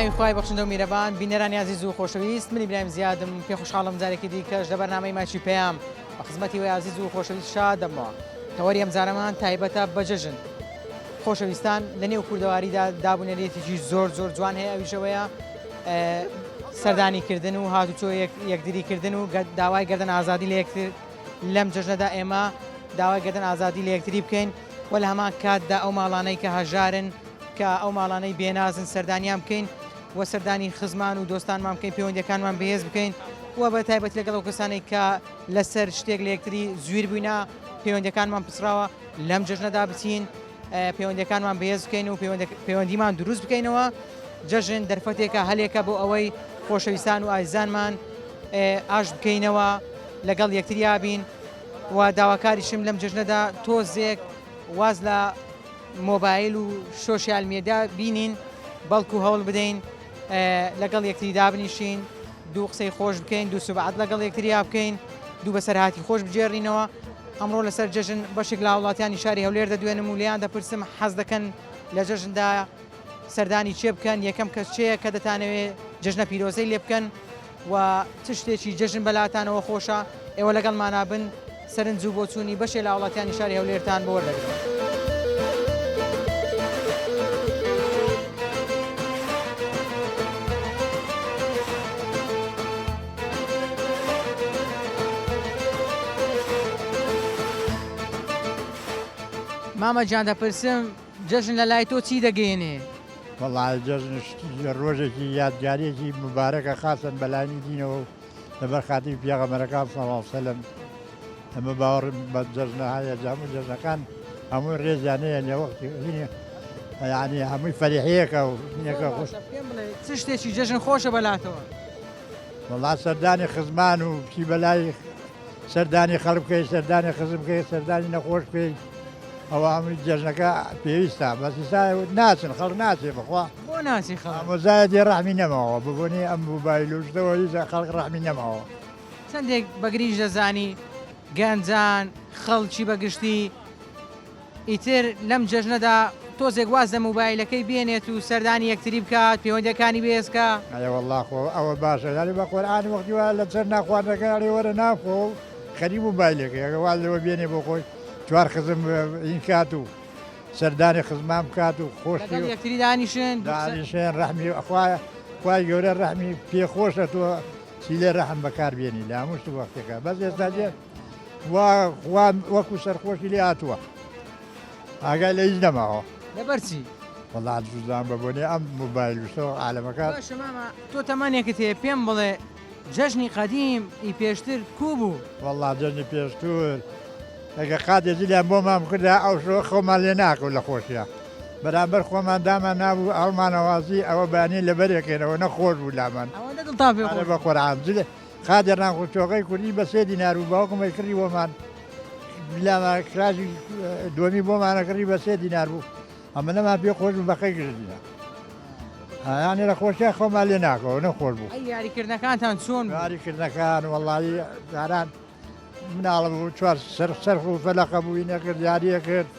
ناوی خوای بەخشندە و میرەبان بینەرانی ئازیز و خۆشەویست من ئیبراهیم زیادم پێ خۆشحاڵم جارێکی دیکەش لە بەرنامەی ماچی پەیام بە خزمەتی وی ئازیز و خۆشەویست شاد دەبمەوە تەوەری ئەم جارەمان تایبەتە بە جەژن خۆشەویستان لە نێو کوردەواریدا دابونەریتێکی زۆر زۆر جوان هەیە ئەویشەوەیە سەردانی کردن و هاتوچۆ یەکدری کردن و داوای گردن ئازادی لە یەکتر لەم جەژنەدا ئێمە داوای گردن ئازادی لە یەکتری بکەین و لە هەمان کاتدا ئەو ماڵانەی کە هەژارن کە ئەو ماڵانەی بێنازن سەردانیان بکەین و سەردانی خزمان و دۆستانمان بکەین پەیوەندیەکانمان بەهێز بکەین و بە تایبەت لەگەڵ ئەو کەسانەی کە لەسەر شتێک لە یەکتری زویر بووینە پەیوەندەکانمان پچڕاوە لەم جەژنەدا بچین پەیوەندەکانمان بەهێز بکەین و پەیوەندیمان دروست بکەینەوە جەژن دەرفەتێکە هەلێکە بۆ ئەوەی خۆشەویستان و ئازیزانمان ئاش بکەینەوە لەگەڵ یەکتریا بین و داواکاریشم لەم جەژنەدا تۆزێک واز لە مۆبایل و شۆشیال مێدیا بینین بەڵکو هەوڵ بدەین لەگەڵ یەکتری دابنیشین دوو قسەی خۆش بکەین دوو سوبعات لەگەڵ یەکتریا بکەین دوو بەسەرهاتی خۆش بگێڕینەوە ئەمڕۆ لەسەر جەژن بەشێک لە هاوڵاتیانی شاری هەولێر دەدوێنم و لێیان دەپرسم حەز دەکەن لە جەژندا سەردانی چێ بکەن یەکەم کەس چێیە کە دەتانەوێ جەژنە پیرۆزەی لێ بکەن و چ شتێکی جەژن بەلاتانەوە خۆشە، ئێوە لەگەڵمانا بن سەرنج و بۆچوونی بەشێ لە هاوڵاتیانی شاری هەولێرتان بۆ وەردەگرین. مامە گیان دەپرسم جەژن لە لای تۆ چی دەگەیەنێ؟ وەڵا جەژن ڕۆژێکی یادگاریەکی موبارەکە خاسەن بەلانی دینەوە و لەبەر خاتری پێغەمبەرەکان صلی اللە علیە وسلم ئەمە باوەڕ بە جەژنە هەیە جا هەموو جەژنەکان هەمووی ڕێزیان هەیە لە وەختی هینی یعنی هەمووی فەریحەیەکە و هینەکە خۆش پێم بڵێ چ شتێکی جەژن خۆشە بەلاتەوە؟ وەڵا سەردانی خزمان و بچی بەلای سەردانی خەڵک بکەی سەردانی خزم بکەی سەردانی نەخۆش بکەی ئەوە هەمووی جەژنەکە پێویستە بەس ئیستا ناچن خەڵک ناچێ بەخوا بۆ ناچی خەڵک؟ ئامۆزایەتی ڕەحمی نەماوە بەبۆنەی ئەم موبایل و شتەوە هیچ خەڵک ڕەحمی نەماوە. چەندێک بەگریش دەزانی گەنجان خەڵکی بەگشتی ئیتر لەم جەژنەدا تۆزێک واز لە موبایلەکەی بێنێت و سەردانی یەکتری بکات پەیوەندیەکانی بەهێز کا. ئەرێ وەڵا خۆ ئەوە باشە یانی بە قورئان وەختی وا لە سەر ناخواردنەکە ئەڵێ وەرە ناخۆ و خەریک موبایلەکەی ئەگەر واز لەوە بێنێ بۆ خۆی چوار خزم هین کات و سەردانی خزمان بکات و خۆشی لەگەڵ یەکتری دانیشن دوو قسە دانیشن ڕەحمی خوایە خوای گەورە ڕەحمی پێ خۆشە تۆ سیلەی ڕەحم بەکار بێنی لە هەموو شت و وەختێکا بەس ئێستا جێ وا خوا وەکو سەرخۆشی لێ هاتووە ئاگای لە هیچ نەماوە. لەبەر چی؟ وەڵا جوزان بە بۆنەی ئەم مۆبایل و شتەوە عالەمەکە. باشە مامە تۆ تەمەنێکت هەیە پێم بڵێ جەژنی قەدیم ی پێشتر کوو بوو؟ وەڵا جەژنی پێشتر ئەگەر قاتێ جلیان بۆمان بکردا ئەو شەوە خەومان لێ ناکەوت لە خۆشیا بەرامبەر خۆمان دامان نابوو هەڵمانەوازی ئەوە بەیانی لەبەرێکەینەوە نە خۆش بوو لامان. ئەوەندە دڵتان پێ خۆش ئەرێ بە قورعان جلێ قادر نان چۆغەی کوردی بە سێ دینار بوو باوکم ئەیکڕی بۆمان لامان کراجی دۆمی بۆمانە کڕی بە سێ دینار بوو ئەمەنەمان پێ خۆش بوو بەقەی گشت دینار یانی لە خۆشیان خۆمان لێ ناکەوە نەخۆش بوو ئەی یاریکردنەکانتان چۆن بوو؟ یاریکردنەکان وەڵایی جاران مناڵە بوو چوار سەر سەرخ و فەلەقە بووی نەکرد یاریە کرد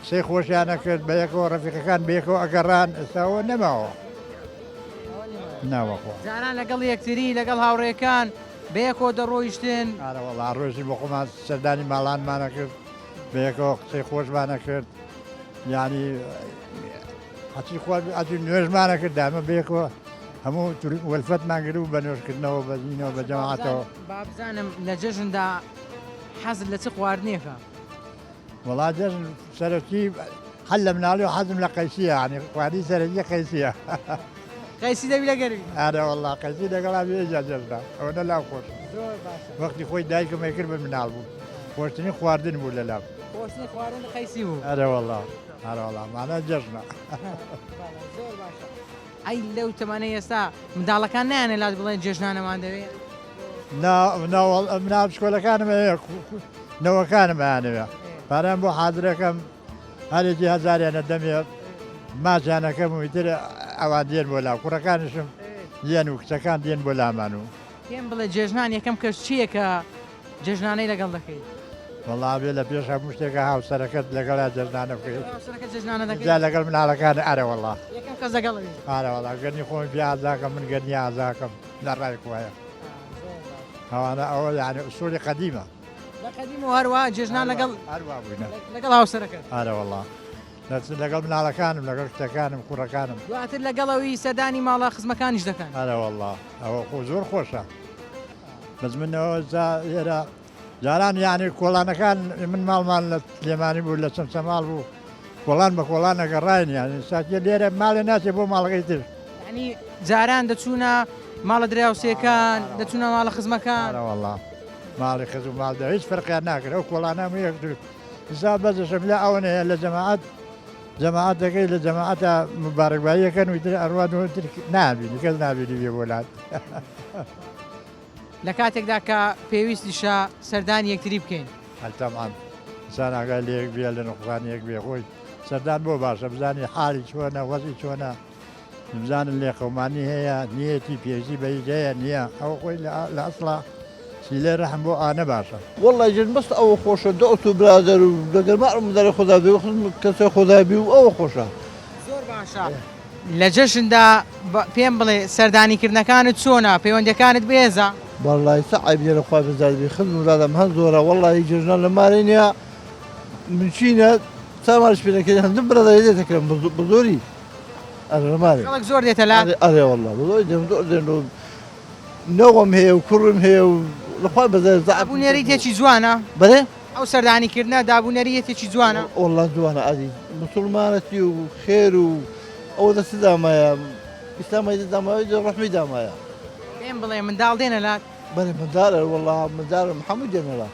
قسەی خۆشیان نەکرد بەیەکەوە ڕەفیقەکان بەیەکەوە ئەگەڕان ئێستاوە نەماوە ناوەخوا. جاران لەگەڵ یەکتری لەگەڵ هاوڕێکان بەیەکەوە دەڕۆیشتن. ئارە وەڵا ڕۆژی بۆ خۆمان سەردانی ماڵانمان ئەکرد بەیەکەوە قسەی خۆشمان ئەکرد یانی هەچی خوا ئەچی نوێژمان ئەکرد دامە بەیەکەوە هەموو وەلفەتمان گرت بوو بە نوێژکردنەوە بە دینەوە بە جەماعەتەوە. با بزانم لە جەژندا حەزت لە چ خواردنێکە؟ وەڵا جەژن سەرەکی هەر لە مناڵی و حەزم لە قەیسیە یعنی خواردنی سەرەکی قەیسیە. قەیسی دەبی لە گەرمی؟ ئارە وەڵا قەیسی لەگەڵا بێ ئیجا جەژنە ئەوەنە لام خۆشە. زۆر باشە. وەختی خۆی دایکم ئەیکرد من مناڵ بووم خۆشترین خواردن بوو لەلام. خۆشترین خواردن قەیسی بوو؟ ئەرە وەڵا ئەرە وەڵا مانا جەژنە. بەڵێ زۆر باشە. ئەی لەو تەمەنەی ئێستا منداڵەکان نایەنە لات بڵێن جێژنانەمان دەوێ؟ نا نا مناڵ بچکۆلەکانم ئەوێ نەوەکانم ئەیانەوێ پارەیان بۆ حازرەکەم هەرێکی هەزاریانە دەمێ ماچیانەکەم و ئیتر ئەوان دێن بۆ لام کوڕەکانیشم دێن و کچەکان دێن بۆ لامان و. پێم بڵێ جێژنان یەکەم کەس چییە کە جەژنانەی لەگەڵ دەکەی؟ وەڵا بێ لە پێش هەموو شتێکا هاوسەرەکەت لەگەڵیا جەژنانە بکەی. لەگەڵ هاوسەرەکەت جەژنانە دەکەی؟ ئینجا لەگەڵ مناڵەکانت ئەرە وەڵا. یەکەم کەس. کەس لەگەڵ ئەوی. ئارە وەڵا گەرنی خۆم پێ ئازاکەم من گەرنی ئازاکەم لە ڕای خوایە ئەوانە ئەوە یعنی ئوسولی قەدیمە. لە قەدیم و هەروا جێژنان لەگەڵ هەروا بووینە لەگەڵ هاوسەرەکەت. ئارە وەڵا لەگەڵ مناڵەکانم لەگەڵ کچەکانم کوڕەکانم. دواتر لەگەڵ ئەوی سەردانی ماڵە خزمەکانیش دەکەن. ئارە وەڵا ئەوە خۆ زۆر خۆشە بەس من ئەوە جا ئێرە جاران یانی کۆڵانەکان من ماڵمان لە سلێمانی بوو لە چەمچەماڵ بوو کۆڵان بە کۆڵان ئەگەڕاین یانی ساکیە لێرە ماڵێ ناچێ بۆ ماڵەکەی تر. یانی جاران دەچوونە ماڵە دراوسێکان دەچوونە ماڵە خزمەکان. ئارە وەڵا ماڵی خزم و ماڵ دە هیچ فەرقیان ناکرد ئەو کۆڵانە هەموو یەک درو ئیستا بەزەشم لە ئەوە نەیە لە جەماعەت جەماعەت دەکەی لە جەماعەتە مبارەکباییەکەن و ئیتر ئەڕوات و ئیتر نابینی کەس نابینی بێ بۆ لات. لە کاتێکدا کە پێویستیشە سەردانی یەکتری بکەین. هەر تەبعەن ئینسان ئاگای لە یەک بێ لە نوقسانی یەک بێ خۆی سەردان بۆ باشە بزانی حالی چۆنە وەزعی چۆنە بزانن لێقەومانی هەیە نیەتی پێویستی بە هیچ هەیە نییە ئەوە خۆی لە ئەسڵا سیلەی ڕەحم بۆ ئانە باشە. وەڵای جەن بەس ئەوە خۆشە دۆست و برادەر و لەگەر ماڵ و منداڵی خۆدا بی و خزم کەسە خۆدا بی و ئەوە خۆشە. زۆر باشە لە جەژندا پێم بڵێ سەردانی کردنەکانت چۆنە پەیوەندیەکانت بەهێزە؟ وەڵای چ عەیب نیە لە خوای بەزیاد بی خزم و برادەرم هەن زۆرە وەڵای جەژنان لە مارێ نیە منچینە سامانش پێ نەکەین هەندم برادەری دێتە کرم بە زۆری ئەرێ لە مارێ خەڵک زۆر دێتە لات؟ ئەرێ وەڵا بە زۆری دێن زۆر دێن و نەوەم هەیە و کوڕم هەیە و لە خوای بەزیاد زەعف دابونەریتێکی جوانە؟ بەرێ ئەو سەردانی کردنە دابونەریتێکی جوانە؟ وەڵا جوانە ئەزیز موسڵمانەتی و خێر و ئەوە دەست دامایە ئیسلامای دەست دامایە ڕەحمی دامایە. پێم بڵێ منداڵ دێنە لات؟ بەرێ منداڵە وەڵا منداڵم هەموو دێنە لام.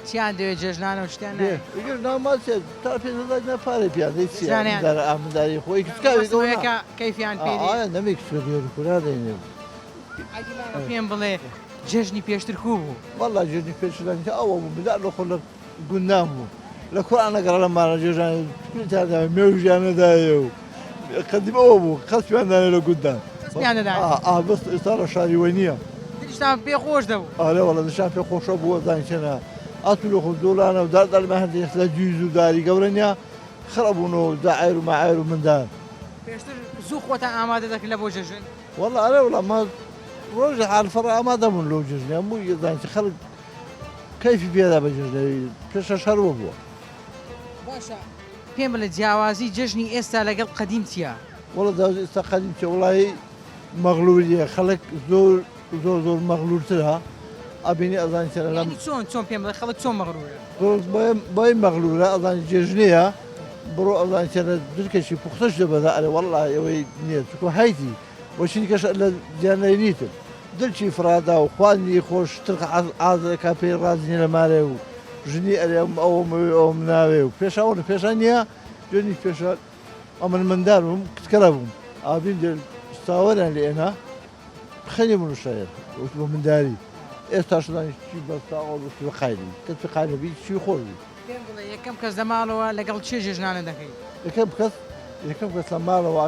چیان دەوێت جێژنانە و شتیان ناوێت؟ جێژنان ما چێ تا پێ دەدات نە پارەی پێیان دەی چیە جێژنانیان مندارە ئا منداری خۆی کچکاوی گەورە مەسەلەکە کەیفیان پێ دێ؟ ئایا نەمێ کچکە دیۆر کورا دەینێ. ئەدی مامە پێم بڵێ جێژنی پێشتر کوو بوو؟ وەڵا جێژنی پێشتر کە ئەوە بوو مندار لە خۆ لە گوندان بوو لە کوڕان نەگەڕا لە ماڵە جێژان کوریتان داوێ مێوژیان نەدایێ و قەدیم ئەوە بوو قەسپیان دانێ لە گوندان قەسپیان دەدایێ ئا ئا بەس ئێستا لە شاری وەی نییە. دڵیشتان پێ خۆش دەبوو. ئەرێ وەڵا دڵشان پێ خۆشە بوو ئەزانی چەنە ئەتوو لە خۆ دۆلانە و دار دەڵمە هەندێک لە جویز و داری گەورە نییە خڕ بوونەوە و داعێر و ماعێر و مندار. پێشتر زوو خۆتان ئامادە دەکرد لە بۆ جەژن؟ وەڵا ئەرێ وەڵا مە ڕۆژی عارفە ئامادە بوون لۆ جەژنێ هەموو ئەزانی چ خەڵک کەیفی پێدا بە جەژنێ پێشەش هەر وە بووە. باشە پێم بڵێ جیاوازی جەژنی ئێستا لەگەڵ قەدیم چیە؟ وەڵا جیاوازی ئێستا قەدیم چیە وەڵایی مەغلوریە خەڵک زۆر زۆر زۆر مەغلورترە ئەبینی ئەزانی چەنە لەم یانی چۆن چۆن پێم بڵێ خەڵک چۆن مەغرورە؟ زۆر بۆی مەغلورە ئەزانی جێژنەیە بڕۆ ئەزانی چەنە درکەشی پوختەش دەبەدا ئەرێ وەڵا ئەوەی نییە چکۆ هەیتی بۆچی کەش لە جیانەی نیتن دلکی فرادا و خواردنی خۆش ترخ عازەکە پێی ڕازی نیە لە مارێ و ژنی ئەرێ ئەم ئەوەم ئەوێ ئەوم ناوێ و پێشاوە پێشان نییە جوێنی پێشا ئەمن مندار بووم کچکەرە بووم ئابین دێ ساوەریان لێ ئێنا خەنی بوون شایەت وت بۆ منداری ئێستا شدانی چی بەستا ئەو وتی قایلی کەسی قایلی بی چی خۆش بی. پێم بڵێ یەکەم کەس لە ماڵەوە لەگەڵ کێ جێژنانە دەکەی؟ یەکەم کەس یەکەم کەس لە ماڵەوە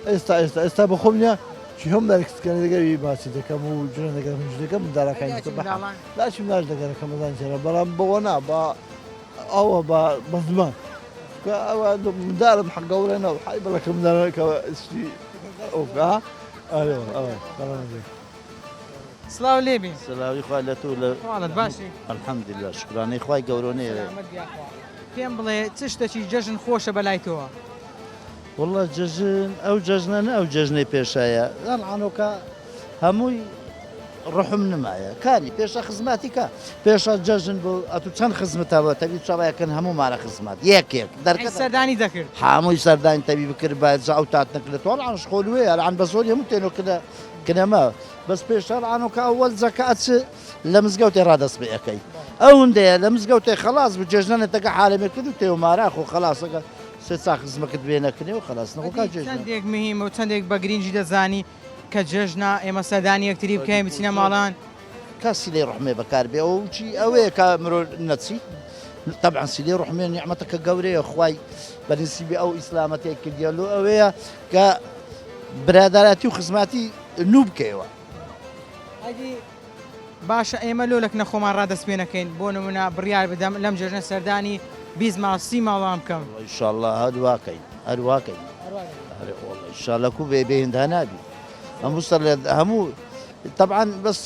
ئێستا ئێستا ئێستا بە خۆم نییە چی هەم دارک سکەنە دەگەوی باسی دەکەم و جنە دەگەم هیچ دەکەم منداڵەکانی داچی دەکەم بە منداڵان داچی منداڵ دەگەرەکەم ئەزانی چێرە بەڵام بەوە نا بە ئەوە بە بە زمان چونکە ئەوە منداڵم حەق گەورە نەو حەی بەڵەکە منداڵەکە شتی ئەوکا ئەرێ ئەوە بەڵام سڵاو لێبێ. سلاوی خوا لە تۆ لە حاڵت باشی؟ الحمدللە شوکرانەی خوای گەورە نێ. سەلامەت بی یاخوا. پێم بڵێ چ شتەکی جەژن خۆشە بەلای تۆوە؟ وەڵا جەژن ئەو جەژنە نە ئەو جەژنەی پێشایە ئەڵعانۆکە هەمووی ڕحم نمایە کاری پێشە خزماتی کە پێشە جەژن بۆ ئەتو چەند خزمەتە بە تەبی چاوایەکەن هەموومانە خزمەت یەک یەک دەرکە سەردانی دەکرد هەمووی سەردانی تەبی بکرد بە جا ئەو تات نەکرد تۆڵ خۆلوێ ئەلعان بە زۆری هەموو تێنۆ کردە کنەمە بەس پێشتر ئانۆکە ئەوەل زەکە ئەچ لە مزگەوتێ ڕادەست پێ ئەکەی ئەوندەیە لە مزگەوتێ خەڵاس بوو جێژنە تەکە حالەمێ کرد و تێ و ماراخ و خەڵاسەکە سێ چا خزمەکت بێ نەکنێ و خەلاس نەخۆ کا جێژنە. چەندێک مهیمە و چەندێک بە گرینگی دەزانی کە جێژنە ئێمە سەردانی یەکتری بکەین بچینە ماڵان؟ کا سیلەی ڕەحمێ بەکار بێ ئەو چی ئەوەیە کە مرۆ نەچی تەبعەن سیلەی ڕەحمێ نیعمەتەکە گەورەیە خوای بە نسیبی ئەو ئیسلامەتێک کردیە لۆ ئەوەیە کە برادەراتی و خزماتی نوو بکەیەوە. ئەدی باشە ئێمە لۆ لەکنە خۆمان ڕادەست پێ نەکەین بۆ نمونە بڕیار بدەم لەم جەژنە سەردانی 20 ماڵ 30 ماڵان بکەم. ئیشاڵڵا هەر وا کەین هەر وا کەین. ئەرێ وەڵڵا. ئینشاءاللە کو بێ بێ هێندا نابی هەموو سەر لە هەموو تەبعەن بەس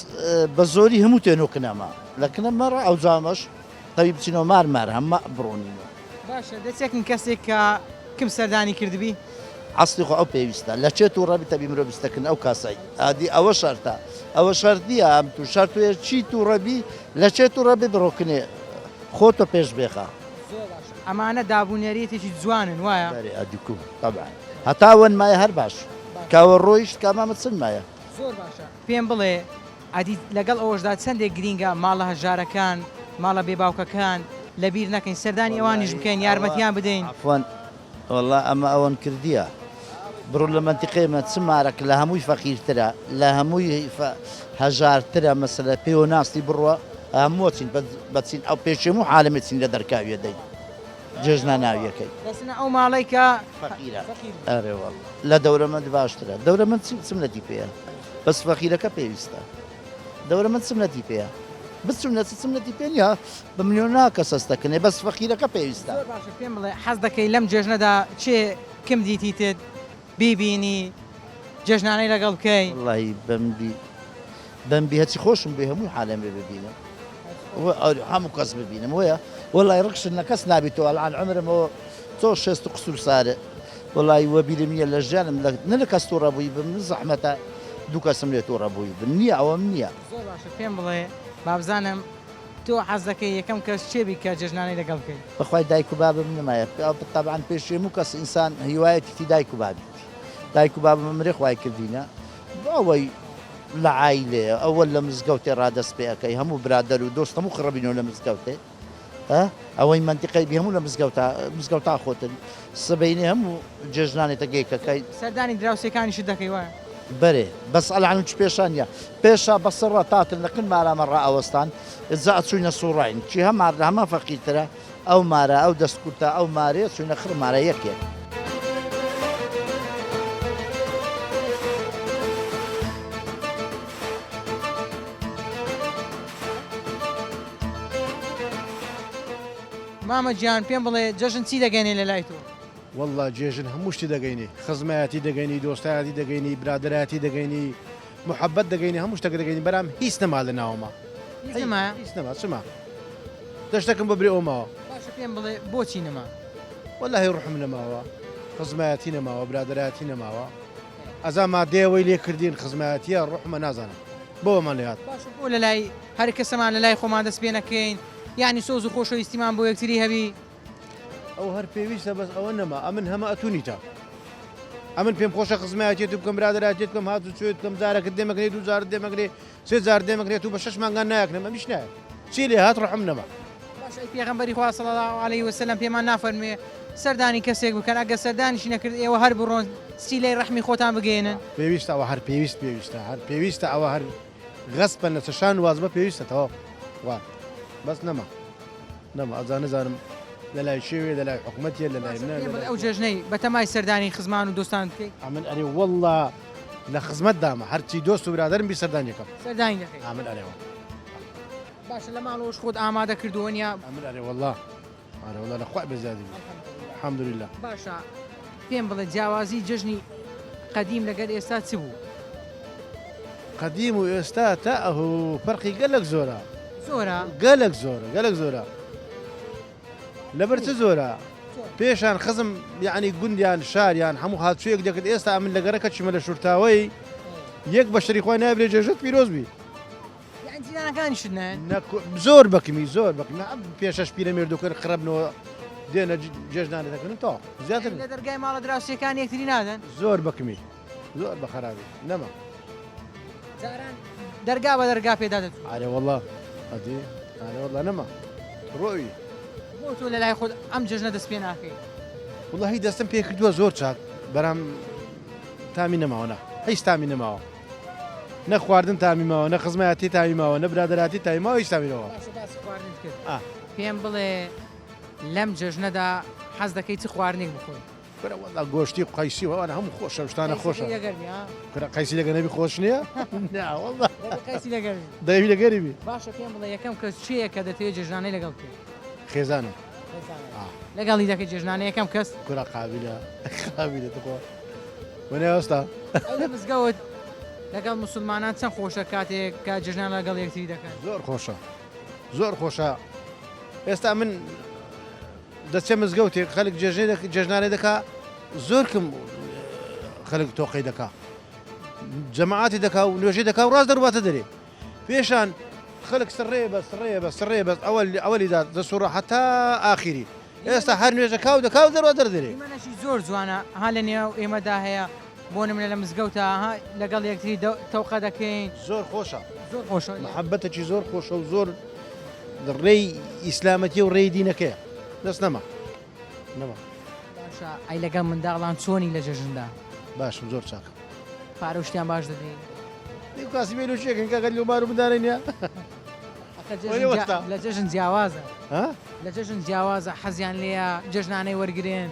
بە زۆری هەموو تێنۆ کنەما لە کنە مەڕ ئەو جامەش تەوی بچینەوە مار مار هەمە بڕۆنینەوە. باشە دەچێکن کەسێک کە کم سەردانی کردبی؟ عەسلی خۆ ئەو پێویستە لە چێ توڕە بی تەبی مرۆ بیستەکن ئەو کاسای ئادی ئەوە شەرتە ئەوە شەرت نییە ئەم تو شەرت وێ چی توڕە بی لە چێ توڕە بی بڕۆ کنێ خۆتۆ پێش بێخە. زۆر باشە ئەمانە داب و نەریتێکی جوانن وایە؟ بەرێ ئەدی کو تەبعەن هەتا وەن مایە هەر باش کاوە ڕۆیشت کامامە چن مایە. زۆر باشە پێم بڵێ ئەدی لەگەڵ ئەوەشدا چەندێک گرینگە ماڵە هەژارەکان ماڵە بێ باوکەکان لەبیر نەکەین سەردانی ئەوانیش وەڵاهی بکەین ئەوە یارمەتیان بدەین. عەفوەن وەڵا ئەمە ئەوەن کردیە بڕۆ لە مەنتیقەی مە چ مارەک لە هەمووی فەقیرترە لە هەمووی هەژارترە مەسەلە پێوە ناستی بڕۆ هەموو چین بەچین ئەو پێشێم و حالەمێ چین لە دەرکاویە دەین جێژنا ناویەکەی. دەچنە ئەو ماڵەی کە فەقیرە ئەرێ وەڵا لە دەورەمەند باشترە دەورەمەند چم لەتی پێیە بەس فەقیرەکە پێویستە. دەورەمەند چم لەتی پێیە بچم لە چم لەتی پێ نییە بە ملیۆنا کەس هەستەکنێ بەس فەقیرەکە پێویستە. زۆر باشە پێم بڵێ حەز دەکەی لەم جێژنەدا چێ کم دیتیتت بیبینی جێژنانەی لەگەڵ بکەی؟ وەڵاهی بەمبی بەمبی هەرچی خۆشم بێ هەمووی حالم بێ ببینم هەموو کەس ببینم وەیە وەڵای ڕکشن لە کەس نابیتەوە ئەلعان عمرم ئەوە تۆ شێست و قسوور سارێ وەڵای وەبیرم نییە لە ژیانم لە نە لە کەس تووڕە بووی بم زەحمەتە دوو کەسم لێ تووڕە بووی بن نییە ئەوەم نییە. زۆر باشە پێم بڵێ بابزانم تۆ حەز دەکەی یەکەم کەس کێ بی کە جەژنانەی لەگەڵ بکەی؟ بەخوای دایک و بابم نەمایە تەبعەن پێش هەموو کەس ئینسان هیوایەتیتی دایک و بابیتی دایک و بابم ئەمرێ خوای کردینە ئەوەی لە عایلەیە ئەوە لە مزگەوتێ ڕادەست پێ ئەکەی هەموو برادەر و دۆست هەموو خڕبینەوە لە مزگەوتێ ئەوەی مەنتیقەی بی هەموو لە مزگەوتا مزگەوتا خۆتن سبەینێ هەموو جێژنانێتە گەیکەکەی. سەردانی دراوسێکانیشت دەکەی وایە؟ بەرێ بەس ئەلان چ پێشا نیە پێشا بەسە ڕا تاتن لە کن مارامە ڕائەوەستان ئجا ئەچوینە سوڕاین چی هە مار لە هەمە فەقیرترە ئەو مارە ئەو دەست کورتە ئەو مارێ چوینە خڕ مارە یەک یەک. مامە گیان پێم بڵێ جەژن چی دەگەینێ لە لای تۆ؟ وەڵا جێژن هەموو شتی دەگەینی خزمایەتی دەگەینی دۆستایەتی دەگەینی برادەرایەتی دەگەینی محەبەت دەگەینی هەموو شتەکە دەگەینی بەرام هیچ نەما لە ناوەما هیچ نەمایە؟ هیچ نەما چما دەشتەکەم بە برێ ئەو ماوە. باشە پێم بڵێ بۆچی نەما؟ وەلاهی ڕوحم نەماوە خزمایەتی نەماوە برادەرایەتی نەماوە ئەزا مادەیەوەی لێ کردین خزمایەتیە ڕوحمە نازانم بۆمان لێ هات. باشە بۆ لەلای هەر کەسەمان لەلای خۆمان دەست پێ نەکەین یانی سۆز و خۆشەویستیمان بۆ یەکتری هەبی؟ ئەو هەر پێویستە بەس ئەوە نەما ئەمن هەمە ئەتونیتە ئەمن پێم خۆشە خزمایەتێت بکەم برادەراتێت بکەم هات و چێت بکەم جارەکە دێمەگرێت دوو جار دێمەگرێ سێ جار دێمەگرێت و بە شەش مانگان نایەکنم ئەمیش نایە چی لێ هات ڕحم نەما. باشە ئەی پێغەمبەری خوا صلی اللە علیه وسلم پێمان نافەرموێ سەردانی کەسێک بکەن ئەگەر سەردانیشی نەکرد ئێوە هەر بڕۆن سیلەی ڕەحمی خۆتان بگەیەنن؟ پێویستە ئەوە هەر پێویست پێویستە هەر پێویستە ئەوە هەر غەسپە لە چەشان وازبە پێویستە تەواو وا بەس نەما نەما ئەجا نەزانم لە لای شێوێ لە لای حکومەتیە لە لای منە ئەو جەژنەی بەتەمای سەردانی خزمان و دۆستان بکەی؟ ئەمن ئەرێ واللە لە خزمەت دامە هەرچی دۆست و برادەرم بی سەردانی یەکەم سەردانی دەکەی؟ ئەمن ئەرێ واللە. باشە لە ماڵەوەش خۆت ئامادە کردووە نیە؟ ئەمن ئەرێ واللە ئەرێ واللە لە خوای بەزیادی بی الحمدللە. باشە پێم بڵێ جیاوازی جەژنی قەدیم لەگەل ئێستا چ بوو؟ قەدیم و ئێستا تا ئه فەرقی گەلەک زۆرە. زۆرە؟ گەلەک زۆرە گەلەک زۆرە. لەبەر چ زۆرە؟ پێشان خزم یعنی گوندیان شاریان هەموو هاتوویەک دەکرد ئێستا ئەمن لە گەڕەکە چیمە لە شورتاوەی یەک بەشەری خۆی نابرێ جێژەت پیرۆز بی. یان جیرانەکانیشت نایەن؟ زۆر بەکمی زۆر بەکمی پێشەش پیرەمێرد و کەر خڕبنەوە دێنە جێژنانە دەکەن و تەواو زیاتر لە دەرگای ماڵە دراوسێکان یەکتری نادەن؟ زۆر بەکمی زۆر بە خەرابی نەما. جاران دەرگا بە دەرگا پێدا دەچوو. ئارێ وەڵا ئەدی ئارێ وەڵا نەما ڕۆی. بۆ تۆ لە لای خۆت ئەم جەژنە دەست پێ ناکەی؟ وەڵاهی دەستم پێ کردووە زۆر چاک بەرام تامی نەماوە نا هیچ تامی نەماوە. نە خواردن تامی ماوە نە خزمایەتی تامی ماوە نە برادەراتی تامی ماوە هیچ تامی نەماوە. باشە باسی خواردنت کرد پێم بڵێ لەم جەژنەدا حەز دەکەی چ خواردنێک بخۆی؟ کورە وەڵا گۆشتی و قەیسی و ئەوانە هەموو خۆشە ئەو شتانە خۆشە. قەیسەکەی لەگەر بی ها؟ کورە قەیسی لەگەر نەبی خۆش نییە؟ نا وەڵا. دەبی قەیسی لەگەر بی. دەبی لەگەری بی. باشە پێم بڵێ یەکەم کەس کێیە کە دەتەوێ جەژنانەی لەگەڵ بکەی؟ خێزانم. خێزانت. لەگەڵی دەکەی جەژنانە یەکەم کەس؟ کورە قابیلە قابیلە تخوا. وەنێ ئێستا ئەی لە مزگەوت لەگەڵ موسڵمانان چەند خۆشە کاتێک کە جەژنان لەگەڵ یەکتری دەکەن؟ زۆر خۆشە زۆر خۆشە ئێستا من دەچێ مزگەوتێک خەلک جێژنێ جێژنانێ دەکا زۆر کم خەلک تۆقەی دەکا جەماعاتی دەکا و نوێژی دەکا و ڕاست دەرواتە دەرێ پێشان خەلک سڕێ بە سڕێ بە سڕێ بەس ئەوە ئەوەلی دا دەسوڕە هەتا ئاخیری ئێستا هەر نوێژەکا و دەکا و دەروا دەردەرێ. دیمەنەکی زۆر جوانە ها لە نێو ئێمەدا هەیە بۆ نمونە لە مزگەوتا ها لەگەڵ یەکتری تەوقە دەکەین. زۆر خۆشە. زۆر خۆشە. محەبەتەکی زۆر خۆشە و زۆر ڕێی ئیسلامەتی و ڕێی دینەکەیە دەست نەما نەما. باشە ئەی لەگەڵ منداڵان چۆنی لە جەژندا؟ باشم زۆر چاکم. پارە و شتیان باش دەدەی؟ دەی کاسی بێ لۆ چیەکەن کاکە لۆ بار و مندارە نیە. لە جەژن جیاوازە لە جەژن جیاوازە حەزیان لێیە جەژنانەی وەرگێن.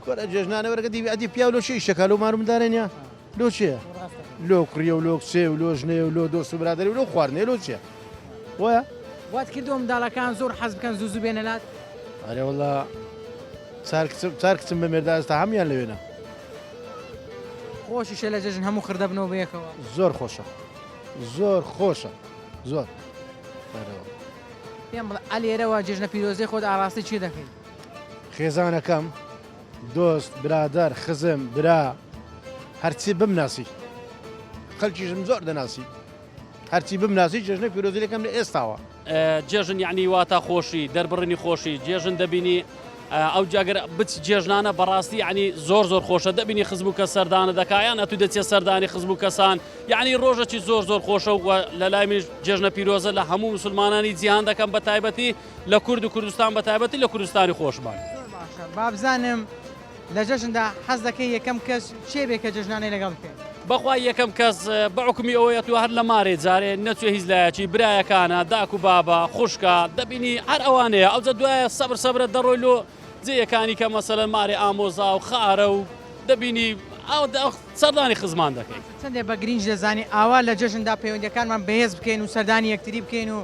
کۆرە جێژنانە وەرگە دیوی ئەدی پیاو لۆ چی ئیشەکە لۆ مار و مندارە نیە لۆ چیە لۆ کوڕیە و لۆ کچێ و لۆ ژنێ و لۆ دۆست و برادەری و لۆ خواردنێ لۆ چیە وایە وات کردووە منداڵەکان زۆر حەز بکەن زوو زوو بێنە لات؟ ئەرێ وەڵا چار کچم چار کچم بە مێردا ئێستا هەموویان لەوێنە. خۆشیشە لە جەژن هەموو خڕ دەبنەوە بەیەکەوە. زۆر خۆشە زۆر خۆشە زۆر. پێم بڵێ ئەلێرەوە جێژنە پیرۆزەی خۆت ئاڕاستەی کێ دەکەی؟ خێزانەکەم، دۆست، برادەر، خزم، برا، هەرچی بمناسی، خەلکیشم زۆر دەناسی، هەرچی بمناسی جێژنە پیرۆزی لەکەم لە ئێستاوە. جێژن یعنی واتا خۆشی دەربڕینی خۆشی جێژن دەبینی ئەو جاگەر بچ جێژنانە بەڕاستی یعنی زۆر زۆر خۆشە دەبینی خزم و کە سەردانە دەکایان ئەتو دەچێت سەردانی خزم و کەسان یعنی ڕۆژەکی زۆر زۆر خۆشە و لە لای منیش جێژنە پیرۆزە لە هەموو مسلمانانی جیهان دەکەم بە تایبەتی لە کورد و کوردستان بە تایبەتی لە کوردستانی خۆشمان. زۆر باشە بابزانم لە جەژندا حەز دەکەی یەکەم کەس کێ بێ کە جەژنانەی لەگەڵ بکەی؟ بەخوا یەکەم کەس بە حوکمی ئەوەیە تو هەر لە مارێ جارێ نەچوێ هیچ لایەکی برایەکانە داک و بابە خوشکە دەبینی هەر ئەوانەیە ئەوجا دوایە سەبر سەبرە دەڕۆی لۆ جێیەکانی کە مەسەلەن مارێ ئامۆزا و خارە و دەبینی سەردانی خزمان دەکەی. چەندێ بە گرینج دەزانی ئاوا لە جەژندا پەیوەندیەکانمان بەهێز بکەین و سەردانی یەکتری بکەین و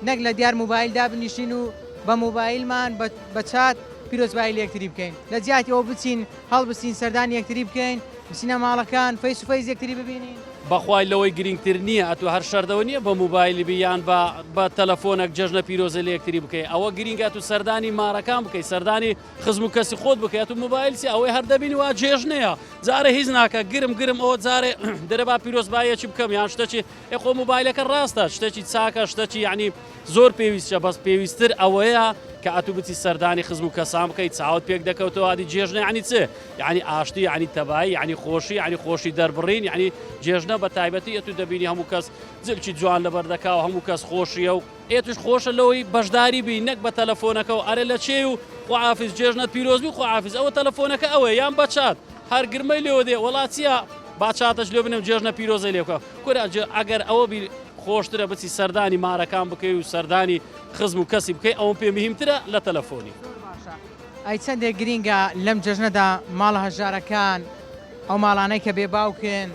نەک لە دیار موبایل دابنیشین و بە موبایلمان بە چات پیرۆزبایی لە یەکتری بکەین لە جیاتی ئەوە بچین هەڵبستین سەردانی یەکتری بکەین بچینە ماڵەکان face to face یەکتری ببینین. بەخوای لەوەی گرینگتر نییە ئەتوو هەر شەردەوە نییە بە موبایلی بی یان بە بە تەلەفۆنەک جەژنە پیرۆزە لە یەکتری بکەی ئەوە گرینگە ئەتوو سەردانی مارەکان بکەی سەردانی خزم و کەسی خۆت بکەی ئەتوو موبایل چی ئەوەی هەر دەبینی وا جێژنەیە جارێ هیچ ناکە گرم گرم ئەوە جارێ دەرێ با پیرۆزباییەکی بکەم یان شتەکی ئێ خۆ موبایلەکە ڕاستە شتێکی چاکە شتێکی یعنی زۆر پێویستە بەس پێویستتر ئەوەیە کە ئەتوو بچی سەردانی خزم و کەسان بکەیت چاوت پێک دەکەوتەوە ئادی جێژنە یعنی چ یعنی ئاشتی یعنی تەبایی یعنی خۆشی یعنی خۆشی دەربڕین یعنی جێژنە بە تایبەتی ئەتوو دەبینی هەموو کەس جلکی جوان لەبەر دەکا و هەموو کەس خۆشیە و ئێتوش خۆشە لەوەی بەشداری بی نەک بە تەلەفۆنەکە و ئەرێ لە چێ و خواحافیز جێژنت پیرۆز بی خواحافیز ئەوە تەلەفۆنەکە ئەوەیە یان بە چات هەر گرمەی لێوە دێ وەڵا چییە با چاتەش لێ بنێم جێژنە پیرۆزەی لێ بکەم کورە ئەگەر ئەوە بی خۆشترە بچی سەردانی مارەکان بکەی و سەردانی خزم و کەسی بکەی ئەوم پێ مهمترە لە تەلەفۆنی. زۆر باشە ئەی چەندێک گرینگە لەم جەژنەدا ماڵە هەژارەکان ئەو ماڵانەی کە بێ باوکن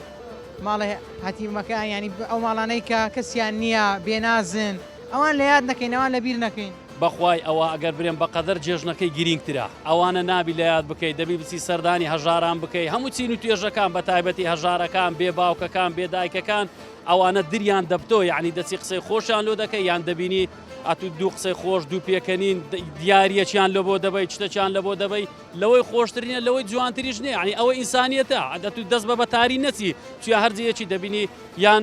ماڵە هەتیمەکان یانی ئەو ماڵانەی کە کەسیان نییە بێنازن ئەوان لە یاد نەکەین ئەوان لە بیر نەکەین. بەخوای ئەوە ئەگەر برێم بەقەدەر جێژنەکەی گرینگترە ئەوانە نابی لەیاد بکەی دەبی بچی سەردانی هەژاران بکەی هەموو چین و توێژەکان بەتایبەتی هەژارەکان بێ باوکەکان بێ دایکەکان ئەوانە دریان دەبتۆ یعنی دەچی قسەی خۆشیان لۆ دەکەی یان دەبینی ئەتو دوو قسەی خۆش دوو پێکەنین دیارەکیان لە بۆ دەبەی شتەکیان لە بۆ دەبەی لەوەی خۆشتر نیە لەوەی جوانتریش نیە یعنی ئەوە ئینسانیەتە ئەتو دەست بە بەتاری نەچی چیا هەر جێیەکی دەبینی یان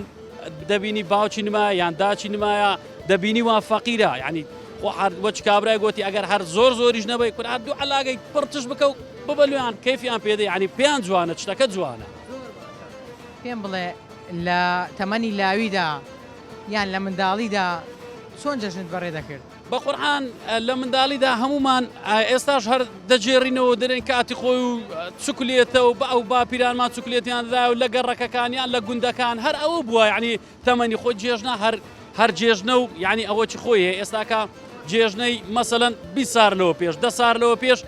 دەبینی باوکی نمایە یان داچی نمایە دەبینی وا فەقیرە یعنی خۆ هەر وەچ کابرای گوتی ئەگەر هەر زۆر زۆریش نەبەی کورە هەر دوو عەلاگەی پڕ تش بکە و ببە لۆیان کەیفیان پێدە یعنی پێیان جوانە شتەکە جوانە. پێم بڵێ لە تەمەنی لاویدا یان لە منداڵیدا چۆن جەژنت بەڕێ دەکرد؟ بە قورعان لە منداڵیدا هەموومان ئێستاش هەر دەگێڕینەوە دەرێن کاتی خۆی و چوکلێتە و بە ئەو باپیرانمان چوکلێتیان دەدا و لە گەڕەکەکان یان لە گوندەکان هەر ئەوە بووە یعنی تەمەنی خۆی جێژنە هەر هەر جێژنە و یعنی ئەوەی خۆی هەیە ئێستاکە جێژنەی مەسەلەن 20 سار لەوە پێش دە سار لەوە پێش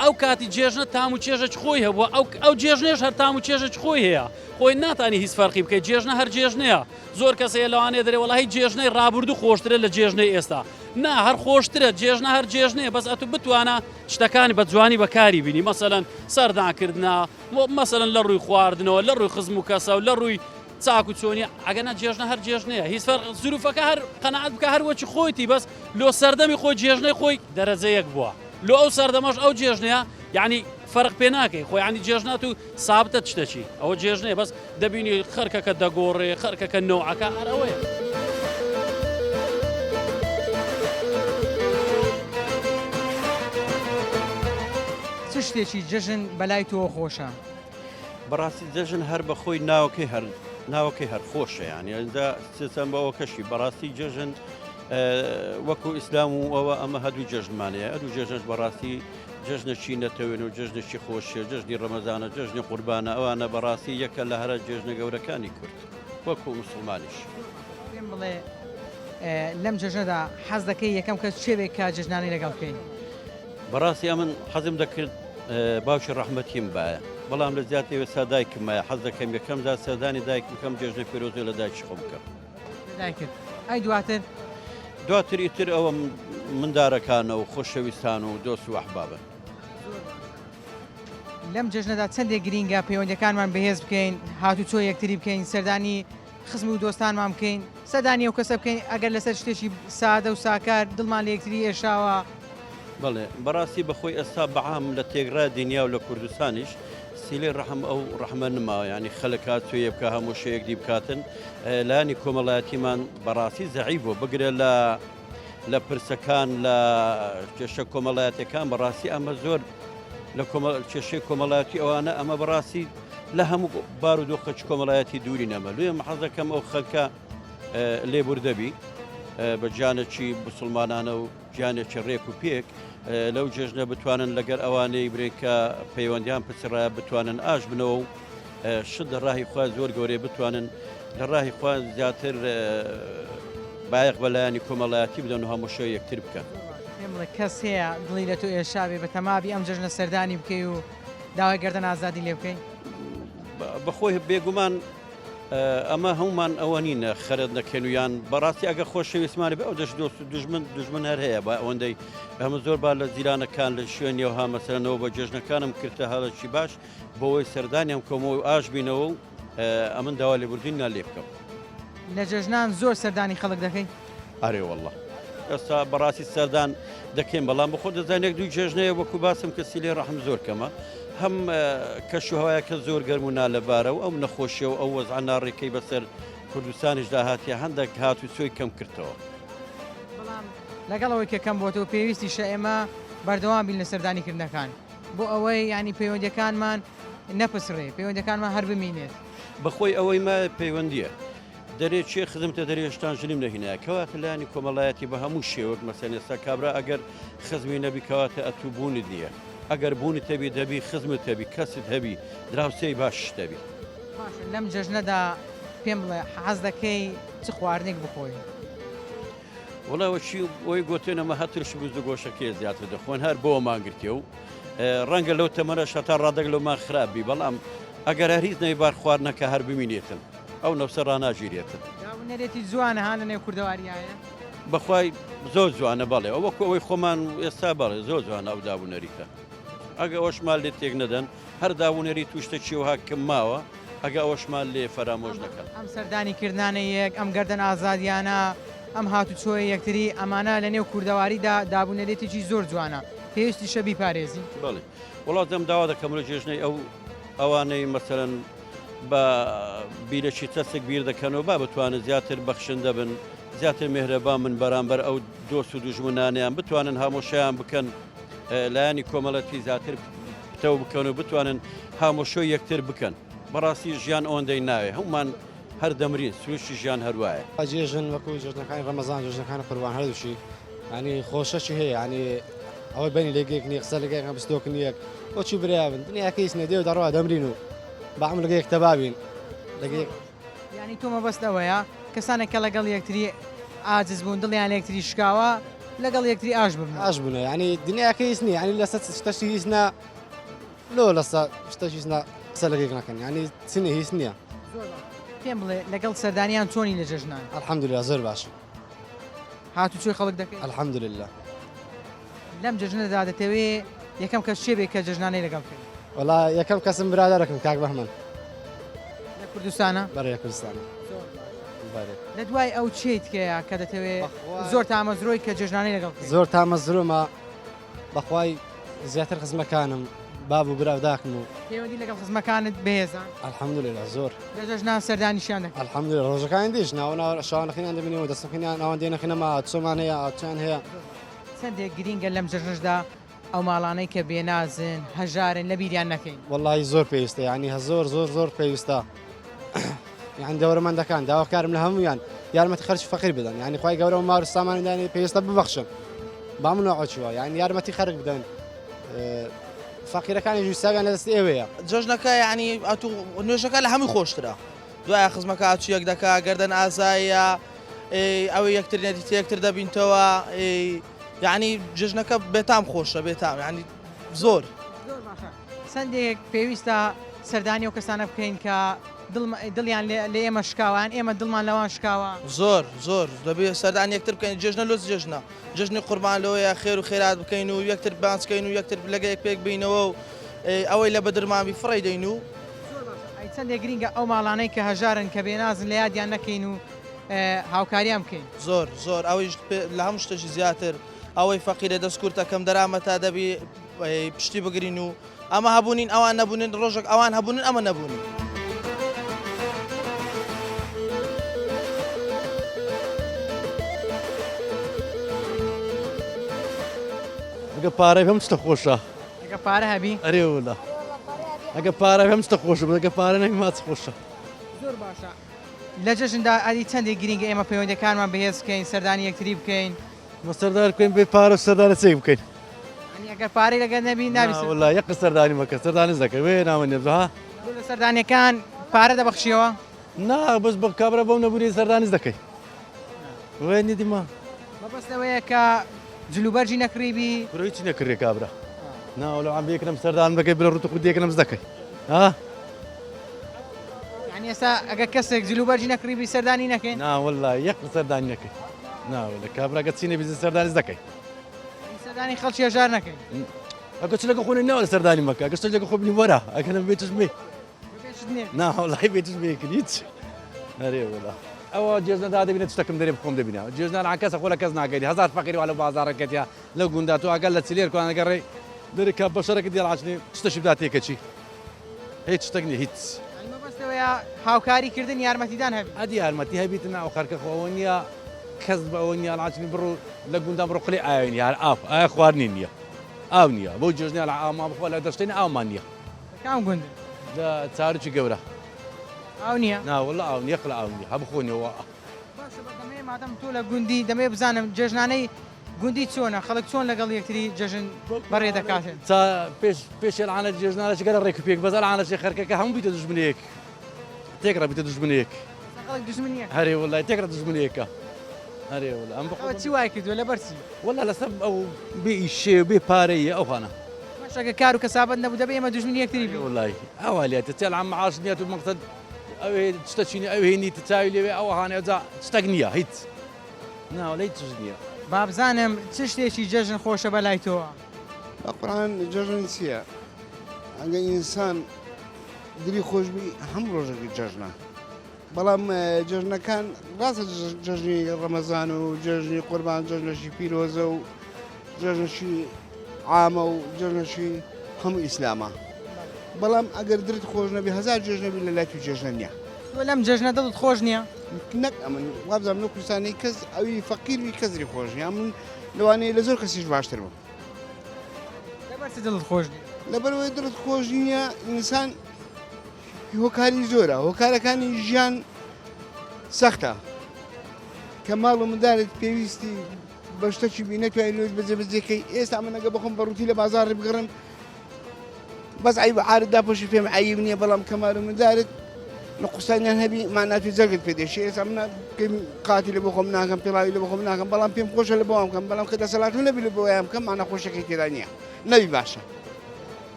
ئەو کاتی جێژنە تام و چێژێک خۆی هەبووە ئەو ئەو جێژنێش هەر تام و چێژێک خۆی هەیە خۆی ناتانی هیچ فەرقی بکەیت جێژنە هەر جێژنەیە زۆر کەس هەیە لەوانەیە دەرێ وەڵاهی جێژنەی ڕابردوو خۆشترە لە جێژنەی ئێستا. نا هەر خۆشترە جێژنە هەر جێژنەیە بەس ئەتو بتوانە شتەکانی بە جوانی بەکاری بینی مەسەلەن سەردانکردنا مەسەلەن لە ڕووی خواردنەوە لە ڕووی خزم و کەسە و لە ڕووی چاک و چۆنی ئەگەنا جێژنە هەر جێژنەیە هیچ فەرق زروفەکە هەر قەناعەت بکە هەر وەکی خۆیتی بەس لۆ سەردەمی خۆی جێژنەی خۆی دەرەجە یەک بووە لۆ ئەو سەردەمەش ئەو جێژنەیە یعنی فەرق پێ ناکەی خۆی عنی جێژنات و سابتە شتەکی ئەوە جێژنەیە بەس دەبینی خەرکەکە دەگۆڕێ خەرکەکە نەوعەکە هەر ئەوەیە. چ شتێکی جەژن بەلای تۆوە خۆشە؟ بەڕاستی جەژن هەر بە خۆی ناوەکەی هەر ناوەکەی هەر خۆشە یانی ئەجا سێسان بە ئەوەکەشی بەڕاستی جەژن وەکو ئیسلام و ئەوە ئەمە هەردوو جەژنمانەیە ئەدوو جەژنش بەڕاستی جەژنەکی نەتەوێن و جەژنێکی خۆشیە جەژنی ڕەمەزانە جەژنی قوربانە ئەوانە بەڕاستی یەکە لە هەرە جێژنە گەورەکانی کورد وەکو مسلمانیش. پێم بڵێ لەم جەژنەدا حەز دەکەی یەکەم کەس کێ بێ کە جەژنانەی لەگەڵ بکەی؟ بەڕاستی ئەمن حەزم دەکرد باوکی ڕەحمەتیم بایە بەڵام لە جیاتی ئێستا دایکم مایە حەز دەکەم یەکەم جار سەردانی دایکم بکەم جێژنە پیرۆزی لە دایکی خۆم بکەم. دایکت ئەی دواتر؟ دواتر ئیتر ئەوە مندارەکانە و خۆشەویستان و دۆست و ئەحبابن. لەم جەژنەدا چەندێک گرینگە پەیوەندیەکانمان بەهێز بکەین، هاتوچۆ یەکتری بکەین، سەردانی خزم و دۆستانمان بکەین، سەردانی ئەو کەسە بکەین ئەگەر لەسەر شتێکی سادە و ساکار دڵمان لە یەکتری ئێشاوە. بەڵێ بەڕاستی بەخۆی ئێستا بەعام لە تێگڕا دنیا و لە کوردستانیش سیلەی ڕەحم ئەو ڕەحمە نماوە یانی خەلک هات توێ بکە هەموو شەیەک دی بکاتن لایەنی کۆمەڵایەتیمان بەڕاستی زەعیف بوو بگرە لە لە پرسەکان لە کێشە کۆمەڵایەتەکان بەڕاستی ئەمە زۆر لە کێشەی کۆمەڵایەتی ئەوانە ئەمە بەڕاستی لە هەموو بار و دۆخەچ کۆمەڵایەتی دووری نەمە لێ حەزەکەم ئەو خەلکە لێبوردەبی بە گیانێکی مسلمانانە و گیانێکی ڕێک و پێک لەو جێژنە بتوانن لەگەر ئەوانەی برێن کە پەیوەندیان پچڕایە بتوانن ئاش بنەوە و شت لە ڕاهی خوا زۆر گەورەیە بتوانن لە ڕاهی خوا زیاتر بایەخ بە لایەنی کۆمەڵایەتی بدەن و هەموو شێ یەکتر بکەن. پێم بڵێ کەس هەیە دڵی لە تۆ ئێشابێ بە تەمابی ئەم جەژنە سەردانی بکەی و داوای گەردەن ئازادی لێ بکەی؟ بەخۆی بێگومان ئەمە هەمومان ئەوە نینە خەرت نەکەن و یان بەڕاستی ئەگە خۆشەویستمانی بێ ئەو دەش دۆست و دژمن دژمن هەر هەیە بە ئەوەندەی ئەمە زۆر با لە جیرانەکان لە شوێنیەوە ها مەسەرەنەوە بە جێژنەکانم کردە هەڵەکی باش بۆەوەی سەردانیان کۆمەوە و ئاش بینەوە و ئەمن داوا لێبوردنیان لێ بکەم. لە جەژنان زۆر سەردانی خەڵک دەکەی؟ ئەرێ واللە ئێستا بەڕاستی سەردان دەکەین بەڵام بەخۆ دەزانین یەک دوو جێژنەیە وەکو باسم کە سیلەی ڕەحم زۆر کەمە هەم کەش و هەوایەکە زۆر گەرم و نالەبارە و ئەو نەخۆشیە و ئەو وەزعە ناڕێکەی بەسەر کوردستانیشدا هاتیە هەندێک هات و چۆی کەم کردەوە. بەڵام لەگەڵ ئەوەی کە کەم بۆتەوە پێویستیشە ئێمە بەردەوام بین لە سەردانیکردنەکان بۆ ئەوەی یانی پەیوەندیەکانمان نەپچڕێ پەیوەندەکانمان هەر بمینێت. بەخۆی ئەوەی مایە پەیوەندیە. دەرێ کێ خزمتە دەرێ هێشتان ژنیم نەهینایە کەواتە لایەنی کۆمەڵایەتی بە هەموو شێوەک مەسەن ئێستا کابرا ئەگەر خزمی نەبی کەواتە ئەتوو بوونت نییە ئەگەر بوونت هەبی دەبی خزمت هەبی کەست هەبی دراوسێی باششت هەبی. باشە لەم جەژنەدا پێم بڵێ حەز دەکەی چ خواردنێک بخۆی؟ وەڵا وەچی ئەوی گۆتێنەمە هەر ترش بوز و گۆشەکەی زیاتر دەخۆن هەر بۆ مانگرتێ و ڕەنگە لەو تەمەنە شەتا ڕادەک لەومان خراپ بی بەڵام ئەگەر هەر هیچ نەی بار خواردنەکە هەر بمینێتن ئەو نەفسە ڕناگیرێتن نەرێتی جوانە ها لە نێو کوردەواریایە بەخوای زۆر جوانە بەڵێ ئەو وەکو ئەوەی خۆمان ئێستا بەڵێ زۆر جوانە ئەو دابوو نەریتە ئەگە ئەوشمان لێ تێک نەدەن هەر دابوو نەریت و شتە چیوها کەم ماوە ئەگە ئەوەشمان لێ فەرامۆش نەکەن. ئەم سەردانی کردنانەی یەک، ئەم گەردەن ئازادیانە، ئەم هاتوچۆیە یەکتری، ئەمانە لە نێو کوردەواریدا دابونەریتێکی زۆر جوانە، پێویستیشە بیپارێزین. بەڵێ وەڵا دەم داوا دەکەم لە جێژنەی ئەو ئەوانەی مەسەلەن بە بیرەکی تەسک بیر دەکەنەوە با بتوانن زیاتر بەخشندە بن، زیاتر مێهرەبان بن بەرامبەر ئەو دۆست و دوژمنانیان، بتوانن هامۆشیان بکەن، لایەنی کۆمەڵەتی زیاتر پتەو بکەن و بتوانن هامۆشۆی یەکتر بکەن بەڕاستی ژیان ئەوەندەی ناوێ هەمومان هەر دەمرین سروشتی ژیان هەروایە. جێژن وەکو جێژنەکانی ڕەمەزان جێژنەکانی قوربان هەردووشی ینی خۆشەکی هەیە ینی ئەوەی بەنی لێگەیەک نیە قسە لەگەیەک بستۆکن یەک بۆچی برابن دنیاکە هیچ نەدێ و دەڕوا دەمرین و بەعم لەگەیەک تەبابین لەگەیەک یانی تۆ مەبەست ئەوەیە کەسانێک کە لەگەڵ یەکتری عاجز بوون دڵیان لە یەکتری شکاوە لەگەڵ یەکتری ئاش ببن ئاش بوون ینی دنیاکە هیچ نییە ینی لەسەر شتەشی هیچ نا لۆ لەسە شتەش هیچ نا قسە لەگەیەک نەکەن ینی چنی هیچ نییە پێم بڵێ لەگەڵ سەردانیان چۆنی لە جەژنان الحمدلله زۆر باش. هاتوچۆی خەڵک دەکەی؟ الحمدللە. لەم جەژنەدا دەتەوێ یەکەم کەس کێ بێ کە جەژنانەی لەگەڵ بکەی؟ وەڵا یەکەم کەسم برادەرەکم کاک بەهمەن. لە کوردستانە؟ بەرێ لە کوردستانە. بەرێ. لە دوای ئەو کێیت کەیە کە دەتەوێ زۆر تامەزرۆی کە جەژنانەی لەگەڵ بکەی؟ زۆر تامەزرۆمە بەخوای زیاتر خزمەکانم باب و برا و داکم و. پەیوەندی لەگەڵ خزمەکانت بەهێزە؟ الحمدللە زۆر. لە جەژنان سەردانیشیان دەکەی؟ الحمدللە ڕۆژەکانی دیش ناوە ناوە شەوانەخینیان دەبینین و دەستەخینیان ئەوان دێنە خینەما هاتوچۆمان هەیە هاتوچۆیان هەیە. چەندێک گرینگە لەم جەژنەشدا ئەو ماڵانەی کە بێنازن، هەژارن لەبیریان نەکەین؟ وەڵاهی زۆر پێویستە یانی زۆر زۆر زۆر پێویستە یان دەورەمەندەکان داواکارم لە هەمویان یارمەتی خەرچ فەقیر بدەن یانی خوای گەورە و مار و سامانی دانی پێویستە ببەخشن با من نەعۆچوە یان یارمەتی خەرک بدەن فەقیرەکانی حسابیان لە دەست ئێوەیە. جەژنەکە یانی ئەتوو نوێژەکە لە هەمووی خۆشترە دوایە خزمەکە ئەچوو یەک دەکا گەردەن ئازایە ئەوەی یەکتر نەدیتە یەکتر دەبینتەوە یعنی جژنەکە بێتام خۆشە بێتام یعنی زۆر. زۆر باشە چەندێک پێویستە سەردانی ئەو کەسانە بکەین کە دڵیان لە ئێمە شکاوە یان ئێمە دڵمان لەوان شکاوە؟ زۆر زۆر دەبێ سەردانی یەکتر بکەین جێژنە لۆ جێژنە جەژنی قوربان لۆیە خێر و خێرات بکەین و یەکتر باس کەین و یەکتر لەگە یەک پێک بینەوە و ئەوەی لە بەدرمان بی فڕێی دەین و. زۆر باشە ئەی چەندێک گرینگە ئەو ماڵانەی کە هەژارن کە بێنازن لە یادیان نەکەین و هاوکاریان بکەین. زۆر زۆر ئەوەیش لە هەموو شتێکی زیاتر ئەوەی فەقیرە دەست کورتە کەم دەرامەتە دەبی پشتی بگرین و ئەمە هەبوونین ئەوان نەبوونین ڕۆژێک ئەوان هەبوونن ئەمە نەبوونین. ئەگە پارە هەم شتە خۆشە. ئەگە پارە هەبی؟ ئەرێ وەلا ئەگە پارە هەم شتە خۆشە بەس ئەگە پارە نەبی ماچ خۆشە. زۆر باشە لە جەژندا ئەدی چەندێک گرینگە ئێمە پەیوەندیەکانمان بەهێز بکەین سەردانی یەکتری بکەین؟ مە سەردار بکەین بێ پارە سەردانە چێک بکەین. یانی ئەگەر پارەی لەگەر نەبی نابی سەردانی. وەڵا یەک سەردانی مەکە سەردانی دەکەی وێ نامە نیە ها. تۆ لە سەردانیەکان پارە دەبەخشیەوە؟ نا بەس بە کابرا بەو نەبوونی سەردانیش دەکەی وێ نیدیمە. مەبەست لەوەیە کە جلوبەرگی نەکڕیبی. کورە هیچی نەکڕیە کابرا نا وەلا عەم یەکنەم سەردان بکەی برە ڕوت خود یەکنەم دەکەی ها. یانی ئێستا ئەگەر کەسێک جلوبەرگی نەکڕیبی سەردانی نەکەین؟ نا وەلا یەک سەردانی نەکەی نا وەلا کابرا گە چی نەبی سەردانیش دەکەی. سەردانی خەڵکی هەژار نەکەین. ئەگە چ لەگە خۆنی ناوە سەردانی مەکە ئەگە شتێک لەگە خۆ بنی وەرە ئەگە نەبێ چش بێ. نا وەڵی بێ چش بێ هیچ. ئەرێ وەڵا. ئەوە جێژنە دا دەبینە شتەکم دەرێ بخۆم دەبینە جێژنان عن کەسە خۆ لە کەس ناگەری هەزار فەقیری وا لە بازاڕەکەتیا لە گوندا تۆ ئەگەر لە چلێر کوانە گەڕێ دەرێ کە بەشەرەکە دیاڵ عەچنێ شتەشی بدا تێکەچی هیچ شتەک نیە هیچ. یانی مەبەست لەوەیە هاوکاری کردن یارمەتیدان هەبی. ئەدی یارمەتی هەبیتن ئەو خەرکە خۆ ئەوە نیە کەس بە ئەوە نیە عەچنی بڕۆ لە گوندان بڕۆ قلێ ئاوێ نیە هەر ئاو ئایا خواردنی نیە ئاو نیە بەو جێژنە لە ئاومان بخوا لە دەشتێنە ئاومان نیە. لە کام گوندن؟ لە چاروکی گەورە. ئاو نیە؟ نا وەڵا ئاو نیە قلە ئاو نیە هە بخۆنەوە. باشە بە دەمەوێ مادەم تۆ لە گوندی دەمەوێ بزانم جێژنانەی گوندی چۆنە خەڵک چۆن لەگەڵ یەکتری جەژن بەڕێ دەکاتن؟ تا پێش پێش ئەلعانە جێژنانە چگەرە ڕێک و پێک بەس ئەلعانە چێ خەرکەکە هەموو بیتە دوژمنێک تێکڕا بیتە دوژمنێک خەڵک دوژمن یەکە. هەرێ وەڵای تێکڕا دوژمنێکە هەرێ وەڵا ئەم ئەوە چی وای کردووە لەبەر چی؟ وەڵا لەسەر ئەو بێ ئیشێ و بێ پارەیە ئەوانە. باشە ئەگەر کار و کەسابەت نەبوو دەبێ ئێمە دوژمنی یەکتری بین. وەڵای ئەوا لێتە چێ ئەلعان معاش نییە تو مەقسەد ئەوێ شتە چینی ئەوێ نیت چاوی لێوێ ئەوە هانێ جا شتەک نییە هیچ. نا وەڵا هیچ شت نییە. بابزانم چ شتێکی جەژن خۆشە بەلای تۆوە؟ بەقورعان جەژن چییە؟ ئەگە ئینسان دلی خۆش بی هەموو ڕۆژێکی جەژنە بەڵام جەژنەکان ڕاستە جەژنی ڕەمەزان و جەژنی قوربان جەژنەشی پیرۆزە و جەژنەشی عامە و جەژنەشی هەموو ئیسلامە بەڵام ئەگەر درت خۆش نەبی هەزار جێژنەبی لە لای تو جێژنە نییە. تۆ لەم جەژنە دڵت خۆش نییە؟ نەک ئەمن وابزانم لەو کوردستانەی کەس ئەوی فەقیر بی کەس دری خۆش نییە من لەوانەیە لە زۆر کەسیش باشتر بم. لەبەر چ دڵت خۆش نییە؟ لەبەرئەوەی دڵت خۆش نییە ئینسان هۆکاری زۆرە هۆکارەکانی ژیان سەختە کە ماڵ و مندارت پێویستی بە شتەکی بی نەتوانی لۆی بەجێبەجێکەی ئێستا من ئەگە بەخۆم بە ڕووتی لە بازاڕی بگەڕێم بەس عیب عارت داپۆشی پێم عیب نییە بەڵام کەمار و مندارت نقوسانیان هەبی ماناتی جەرگت پێ دێشێ ئێستا من پێم قاتی لە بۆ خۆم ناکەم پێڵاوی لە بۆ خۆم ناکەم بەڵام پێم خۆشە لە بۆم کەم بەڵام کە دەسەڵاتم نەبی لە بۆیان بکەم مانا خۆشەکەی تێدا نییە نەبی باشە.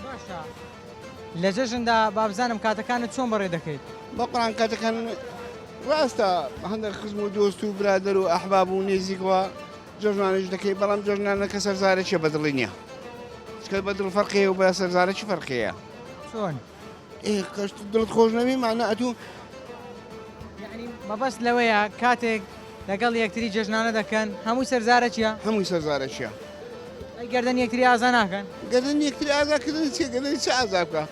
باشە لە جەژندا بابزانم کاتەکانت چۆن بەڕێ دەکەیت؟ بە قورئان کاتەکان. ڕاستە هەندێک خزم و دۆست و برادەر و ئەحباب و نێزیکەوە جەژنانیش دەکەی بەڵام جەژنانەکە سەرزارەکیە بەدڵی نییە چکە بەدڵ فەرقی هەیە و بە سەرزارەکی فەرقی هەیە چۆن؟ ئێ کەش دڵت خۆش نەبی مانە ئەتوو یعنی مەبەست لەوەیە کاتێک لەگەڵ یەکتری جەژنانە دەکەن هەمووی سەرزارەکیە؟ هەمووی سەرزارەکیە. ئەی گەردەن یەکتری ئازا ناکەن؟ گەردەن یەکتری ئازا کردن چیە گەردەنی چ ئازا بکە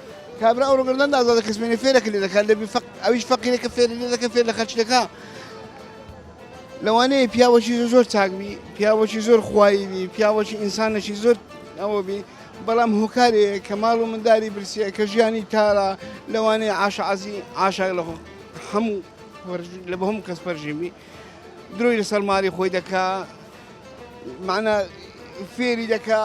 کابرا ئەوڕۆ گەردەن ئازا دەکەسمێنێ فێرەکە لێ دەکات لە فەق ئەویش فەقیرەکە فێری لێ دەکە فێر لە خەلکی دەکا لەوانەیە پیاوەکی زۆر چاک بی پیاوەکی زۆر خوایی بی پیاوەکی ئینسانێکی زۆر ئەوە بی بەڵام هۆکارێ کە ماڵ و منداری برسیە کە ژیانی تارە لەوانەیە عاشە عەزی عاشق لە هەموو لە بۆ هەموو کەس پەرژین بی درۆی لەسەر ماڵی خۆی دەکا معنە فێری دەکا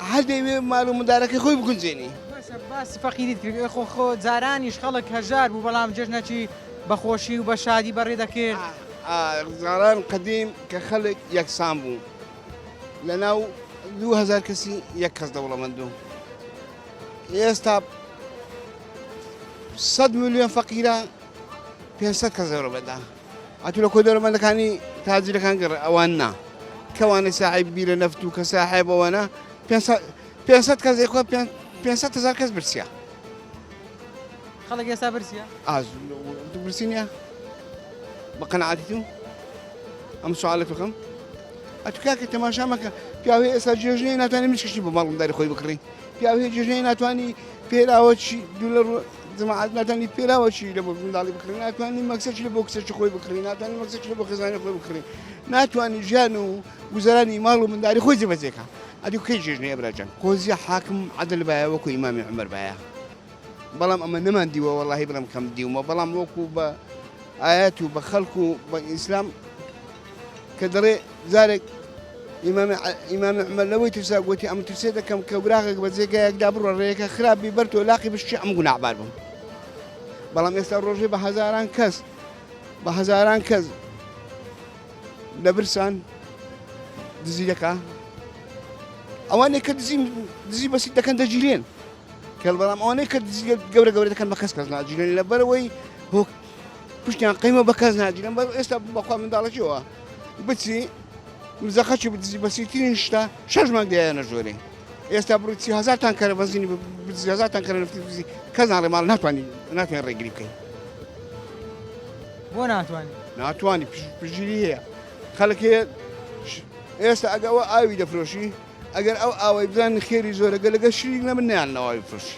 هەر دەیوێ ماڵ و مندارەکەی خۆی بگونجێنی. باشە باسی فەقیریت کرد ئێ خۆ خۆ جارانیش خەڵک هەژار بوو بەڵام جەژنەکی بە خۆشی و بە شادی بەڕێ دەکرد. جاران قەدیم کە خەڵک یەکسان بوو لەناو 2000 کەسی یەک کەس دەوڵەمەند بوو ئێستا 100 میلیۆن فەقیرە 500 کەس دەوڵەمەندە. ئەتوو لە کۆی دەولەمەندەکانی تاجیرەکان گەڕێ ئەوان نا کەوانە ساحیب بیرە نەفت و کە ساحێب ئەوانە 500 کەس ئێخوا 500 هزار کەس برسیە خەڵک ئێستا برسیە ئاز برسی نییە بە قەناعەتی تو ئەم سوالە بکەم ئەتو کاکە تەماشا مەکە پیاوێ ئێستا جێژنەی ناتوانانی مشکشی بۆ ماڵمداری خۆی بکڕی پیاوێ جێژنەی ناتوانانی پێراوەچی دوو لە جەماعەت ناتوانی پێراوەکی لە بۆ منداڵی بکڕی ناتوانی مەکسەکی لە بۆ کچێکی خۆی بکڕی ناتوانی مەکسەکی لە بۆ خێزانی خۆی بکڕی ناتوانی ژیان و گوزەرانی ماڵ و منداری خۆی جێبەجێکا ئەدی کەی جێژنەیە براجان خۆزیە حاکم عەدل بایە وەکو ئیمامی عومەر بایە بەڵام ئەمە نەمان دیوە وەڵاهی بڵێم کەم دیومە بەڵام وەکو بە ئاەت و بە خەڵک و بە ئیسلام کە دەڵێ جارێک ئیمامی ئیمامی عومەر لەوەی ترسا گوتی ئەم ترسێ دەکەم کە براغێک بە جێگایەکدا بڕۆ ڕێیەکە خراپ بی بەر تۆ لاقی بشکی ئەم گوناحبار بم بەڵام ئێستا ڕۆژێ بە هەزاران کەس بە هەزاران کەس لە برسان دزی دەکا ئەوانەی کە دزی دزی بەسی دەکەن دەگیرێن کەل بەڵام ئەوانەی کە دزی گەورە گەورە دەکەن بە کەس کەس ناگیرێن لەبەرەوەی هۆک پشتیان قەیمە بە کەس ناگیرن بەس ئێستا بەخوا منداڵەکیەوە بچی مزەقەکی بدزی بەسیترین شتە شەش مانگ دەیانە ژۆرێ ئێستا بڕی چی هەزار تانکەرە بەنزینی بدزی هەزار تانکەرە نەفتی بدزی کەس ناڵێ ماڵ ناتوانانی ناتوانین ڕێگری بکەین بۆ ناتوانانی ناتوانانی پشتگیری هەیە خەڵک هەیە ئێستا ئەگە ئەوە ئاوی دەفرۆشی ئەگەر ئەو ئاوای بزانن خێری زۆرە گەلەگە شریک نەبن نیان نەواوی بفرۆشی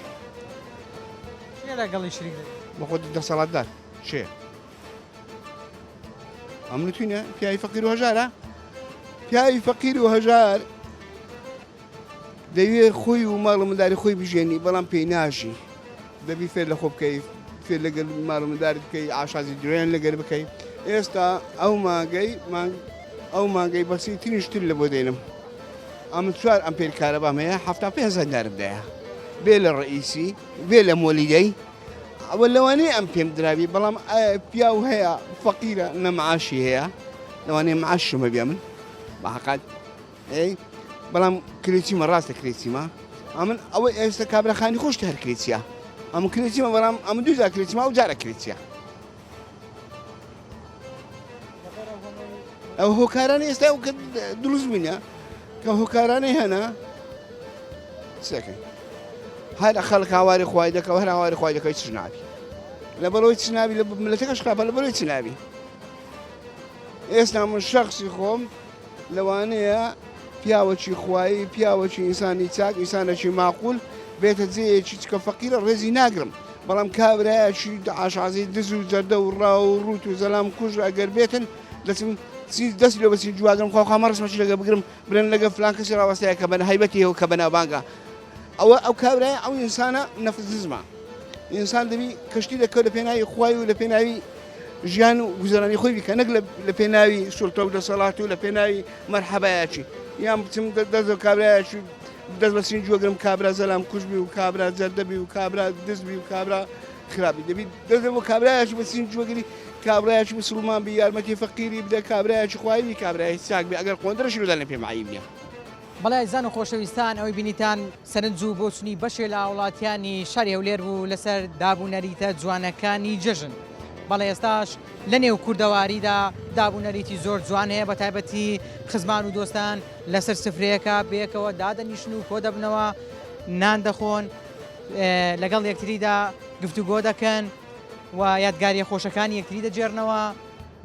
کێ لەگەڵی شریک دەبێت؟ بەخۆ دەسەڵاتدار کێ؟ ئەم نوتینە پیاوی فەقیر و هەژارە پیاوی فەقیر و هەژار دەوێ خۆی و ماڵ و منداری خۆی بژێنی بەڵام پێی ناژی دەبی فێر لە خۆ بکەی فێر لەگەل ماڵ و مندارت بکەی ئاشازی درۆیان لەگەر بکەی ئێستا ئەو مانگەی مانگ ئەو مانگەی بەسیترین شتر لە بۆ دێنم ئەمن چوار ئەمپێر کارەبام هەیە 75 هەزار دینارم دایە بێ لە ڕئیسی بێ لە مۆلیدەی ئەوە لەوانەیە ئەم پێم درابی بەڵام ئایا پیاو هەیە فەقیرە نە معاشی هەیە لەوانەیە معاشم هەبێ من بە حەقات ئەی بەڵام کرێچیمە ڕاستە کرێچیمە ئەمن ئەوە ئێستا کابراخانی خۆشت هەر کرێچیە ئەم کرێچیمە بەڵام ئەم دوو جار کرێچیمە ئەو جارە کرێچیە ئەو هۆکارانە ئێستا ئەو کە دروست بووینە کە هۆکارانەی هەنە چەکەن هەر خەڵک هاواری خوای دەکەەوە هەر هاواری خوای دەکەی چ نابی لەبەرەوەی چ نابی لە ملەتەکەش خراپە لەبەرەوەی چ نابی ئێستا من شخصی خۆم لەوانەیە پیاوەکی خوایی پیاوەکی ئینسانی چاک ئینسانێکی ماقول بێتە جێیەکی چکە فەقیرە ڕێزی ناگرم بەڵام کابرایەکی عاشازی دز و جەردە و ڕاو و ڕوت و زەلام کوژ ئەگەر بێتن دەچم دەست لێ بەچین جوواگرم خوا خوا مەڕسمەکی لەگە بگرم بلێن لەگە فلان کەسی ڕاوەستایە کە بەنە هەیبەتی هەیە و کە بەناوبانگە ئەوە ئەو کابرایە ئەو ئینسانە نەفس نزمە ئینسان دەبی کەشتی دەکەوت لە پێناوی خوای و لە پێناوی ژیان و گوزەرانی خۆی بیکە نەک لە پێناوی سوڵتە و دەسەڵات و لە پێناوی مەرحەبایەکی یان بچم دەست بە کابرایەکی دەست بە سینج وەگرم کابرا زەلام کوژبی و کابرا جەردەبی و کابرا دزبی و کابرا خراپی دەبی دەست بۆ کابرایەکی بە سینج وەگری کابرایەکی مسلمان بی یارمەتی فەقیری بدە کابرایەکی خوایی بی کابرایەکی چاک بی ئەگەر قۆندرەشی لەدانە پێم عەیب نییە. بەڵێ ئازیزان و خۆشەویستان ئەوەی بینیتان سەرنج و بۆچونی بەشێ لە هاوڵاتیانی شاری هەولێر بوو لەسەر داب و نەریتە جوانەکانی جەژن. بەڵێ ئێستاش لە نێو کوردەواریدا داب و نەریتی زۆر جوان هەیە بە تایبەتی خزمان و دۆستان لەسەر سفرەیەکە بەیەکەوە دادەنیشن و کۆدەبنەوە نان دەخۆن لەگەڵ یەکتریدا گفتوگۆ دەکەن و یادگاریە خۆشەکانی یەکتری دەگێڕنەوە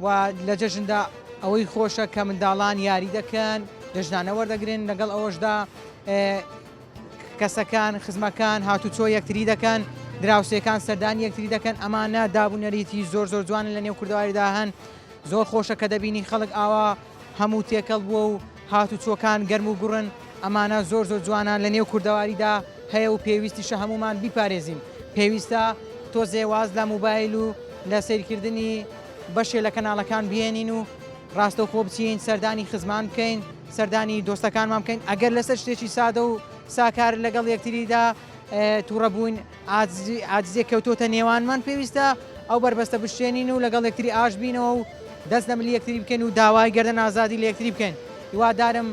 و لە جەژندا ئەوەی خۆشە کە منداڵان یاری دەکەن جەژنانە وەردەگرن لەگەڵ ئەوەشدا کەسەکان، خزمەکان هاتوچۆ یەکتری دەکەن، دراوسێکان سەردانی یەکتری دەکەن، ئەمانە داب و نەریتی زۆر زۆر جوانن لە نێو کوردەواریدا هەن، زۆر خۆشە کە دەبینی خەڵک ئاوا هەموو تێکەڵ بووە و هاتوچۆکان گەرم و گوڕن، ئەمانە زۆر زۆر جوانە لە نێو کوردەواریدا هەیە و پێویستیشە هەموومان بیپارێزین، پێویستە تۆزێ واز لە موبایل و لە سەیرکردنی بەشێ لە کەناڵەکان بهێنین و ڕاستەوخۆ بچین سەردانی خزمان بکەین، سەردانی دۆستەکانمان بکەین، ئەگەر لەسەر شتێکی سادە و ساکار لەگەڵ یەکتریدا تووڕە بووین، عاجزیەک کەوتۆتە نێوانمان، پێویستە ئەو بەربەستە بشکێنین و لەگەڵ یەکتری ئاشت بینەوە و دەست لە ملی یەکتری بکەین و داوای گەردن ئازادی لە یەکتری بکەین. هیوادارم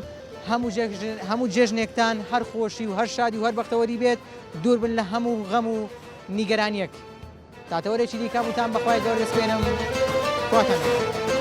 هەموو جێژنێکتان هەر خۆشی و هەر شادی و هەر بەختەوەری بێت، دوور بن لە هەموو غەم و نیگەرانیەک. تا تەوەرێکی دیکە هەمووتان بەخوای گەورە دەسپێرم خواتان لەگەڵ.